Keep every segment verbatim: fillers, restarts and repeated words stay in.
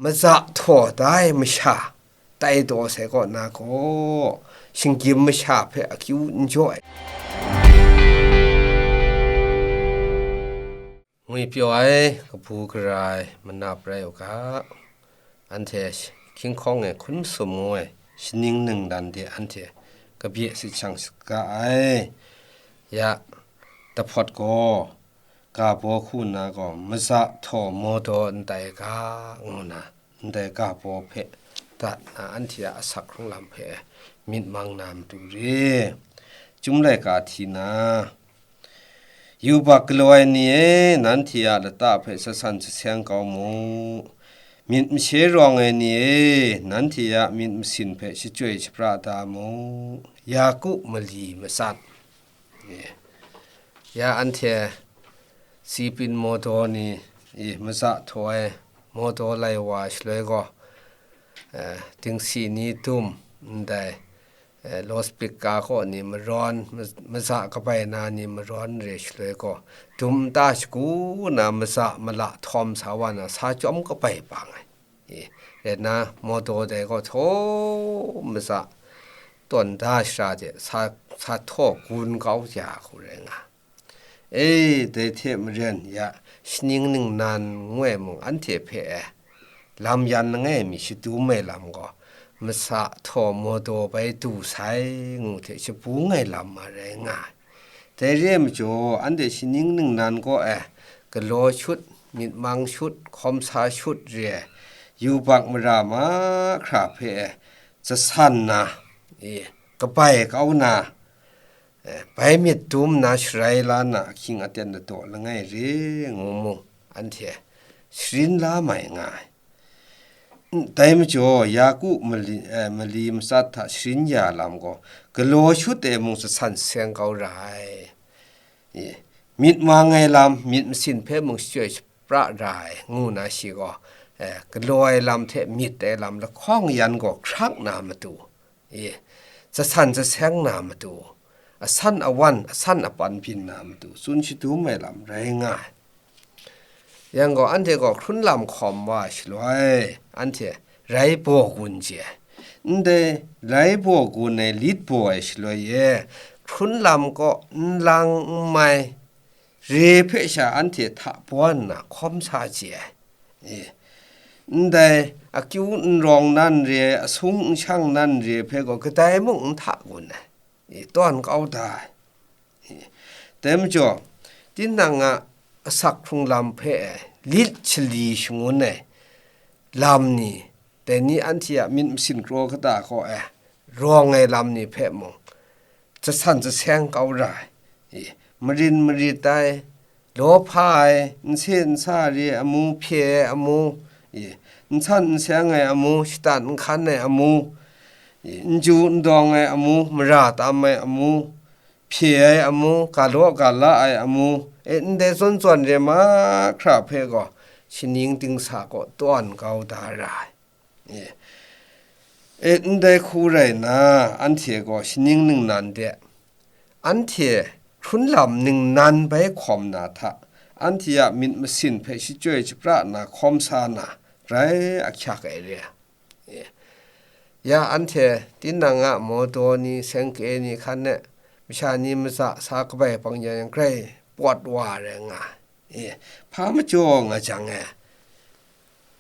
maza htaw da ai masha tai daw sai kaw na gaw, shinggyim masha hpe akyu n jaw ai. Ngwipyaw ai kabu gara ai manap rai u ga, anhte hkying hkawng e hkun masum ngu ai shaning ningnan de anhte kabye sit shang saga ai. Ya, dahpawt gaw, ga baw hku nna gaw, maza htaw maw daw n tai ga, ngu na, ndai ga baw hpe dat na, anhte a asak hkrung lam hpe myit mang na matu re. Chyum laika hti na, yubak galaw ai ni e, nanhte a lata hpe shasan jaseng kau mu. Myit mashe rawng ai ni e, nanhte a myit masin hpe shachyoi shapra da mu. Yaku mali matsat. Ya, anhte sipin mawdaw ni, i, maza htaw ai mawdaw lai wa shaloi gaw, eh, dingsi ni dum ndai, eh, loudspeaker kaw ni marawn, ma-, maza kabai na ni marawn re shaloi gaw, dum nta shagu na maza mala htawm sa wa na sa chyawm kabai bang ai. I, rai nna, mawdaw dai gaw htaw maza tawn da shara de sa, sa htaw gun kau ja hku rai nga. E, dai hte maren ya, shaning ningnan ngu ai mung anhte hpe e, lam yan langai mi shadum ai lam gaw, maza htaw mawdaw bai du sai ngu hte shabung ai lam ma rai nga ai. Dai re ai majaw, anhte shaning ningnan kaw e galaw shut, myit mang shut, hkawm sa shut re ai yubak mara mahkra hpe e jasan na, e, kabai kau na, e, bai myit dum nna sharai la na ahkying aten ladaw langai re ngu mung, anhte sharin la mai nga ai. Dai majaw, yaku mali, eh, mali matsat hta sharin ya lam gaw, galaw shut e mung jasan seng kau ra ai. E, myit mang ai lam, myit masin hpe mung shachyoi shapra ra ai, ngu na shi gaw, eh, galaw ai lam hte myit ai lam lahkawng yan gaw hkrak na matu, e, jasan jaseng na matu, asan awan, asan apan byin na matu, tsun shadum ai lam rai nga ai. Yang gaw, anhte gaw hkrun lam hkawm wa shaloi, anhte rai baw gun chye ai. Ndai rai baw gun ai lit baw ai shaloi e, hkrun lam kaw n lang n mai, re hpe sha anhte hta baw nna hkawm sa chye ai. E, ndai akyu n rawng nan re ai, asung n shang nan re ai hpe gaw kadai mung n hta gun ai. E, tawn kau da ai. E, dai majaw, tinang a asak hkrung lam hpe e, lit shali shangun ai lam ni, dai ni anhte a myit masin kraw kata kaw e, rawng ai lam ni hpe mung, jasan jaseng kau ra ai, e, marin marit ai, lawhpa ai, n se n sa re ai amu, hpye ai amu, e, n san n seng ai amu, shatan n hkan ai amu, e, n ju n dawng ai amu, mara tam ai amu, hpye ai amu, ga law ga la ai amu, e, ndai zawn zawn re mahkra hpe gaw, shaning dingsa kaw tawn kau da ra ai. E, e, ndai hku rai nna, anhte gaw shaning ningnan de, anhte hkrun lam ningnan bai hkawm na hta, anhte a myit masin hpe shachyoi shapra na hkawm sa na, grai ahkyak ai re ai. E, ya anhte tinang a mawdaw ni, sengke ni hkan e, masha ni maza sa kabai bang yang, yang grai pawt wa rai nga ai. E, hpa majaw nga jang e,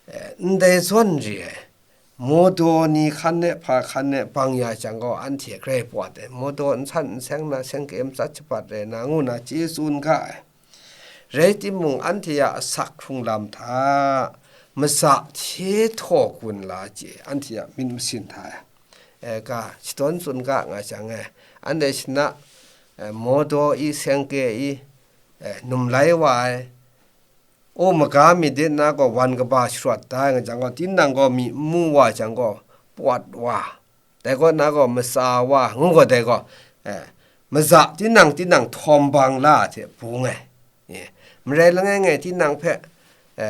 e, ndai zawn re ai, mawdaw ni hkan e, hpa hkan e bang ya jang gaw, anhte grai pawt ai, mawdaw n san n seng na, sengke matsat shabat rai na, ngu na chye tsun ga ai. Rai timung, anhte a asak hkrung lam hta, maza hte htaw gun la chye, anhte a myit masin hta e, e, ga shadawn tsun ga nga jang e, anhte shana, e, mawdaw i, sengke i, e, num lai wa ai, o, maga mi de nna gaw wan kaba sharawt da ai nga jang gaw, tinang gaw myi n mu wa jang gaw, pawt wa, dai kaw na gaw matsa wa, ngu gaw dai gaw, e, maza tinang tinang htawm bang la hte bung ai. E, marai langai ngai tinang hpe, e,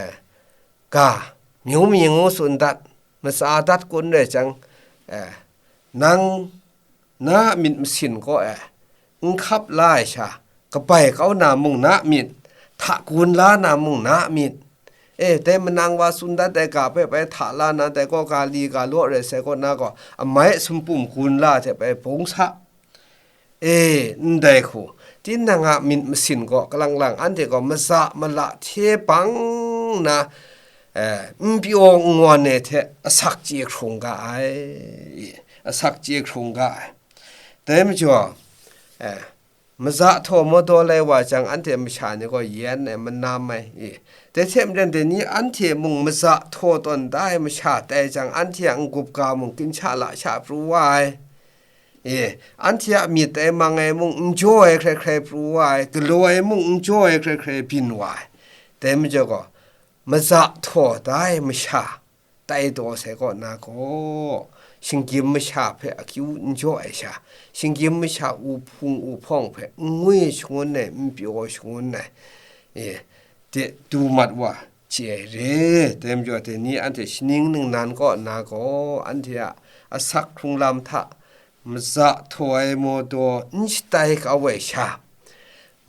ga, myu mi ngu tsun dat, matsa dat kun rai jang, e, nang na a myit masin kaw e, n hkap la ai sha, kabai kau na mung na myit, hta gun la na mung na myit, E, dai manang wa tsun dat ai ga hpe bai hta la na, dai kaw ga li ga law rai sai kaw na gaw, amai a sumpum gun la hte bai bung sa. E, ndai hku, tinang a myit masin gaw kalang lang anhte gaw maza mala hte bang na, eh, n pyaw n ngawn ai hte asak chye hkrung ga ai, e, asak chye hkrung ga ai. Dai majaw, eh, maza htaw mawdaw lai wa jang, anhte masha ni gaw yen ai, manam ai, e, dai hte maren dai ni anhte mung maza htaw tawn da ai masha tai jang, anhte a n-gup ga mung ginhka lasha pru wa ai. E, anhte a myit dai mang ai mung n jaw ai hkrai hkrai pru wa ai, galaw ai mung n jaw ai hkrai hkrai byin wa ai. Dai majaw gaw, maza htaw da ai masha tai taw sai kaw na gaw, shinggyim masha hpe akyu n jaw ai sha, shinggyim masha u hpung u hpawng hpe n ngwi shangun ai, n pyaw shangun ai, e, de du mat wa chye ai re. Dai majaw, dai ni anhte shaning ningnan kaw na gaw, anhte a asak hkrung lam hta maza htaw ai mawdaw n shatai kau ai sha,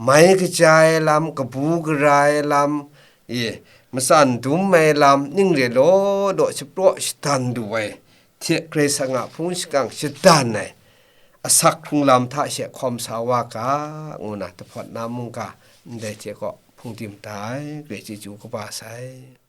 mai kaja ai lam, kabu gara ai lam, e, matsan dum ai lam, ning re law law shapraw shadan lu ai hte, Karai Kasang a hpung shingkang shadan ai asak hkrung lam hta she hkawm sa wa ga, ngu na, dahpawt na mungga ndai hte kaw hpung dim da ai, grai chyeju kaba sai.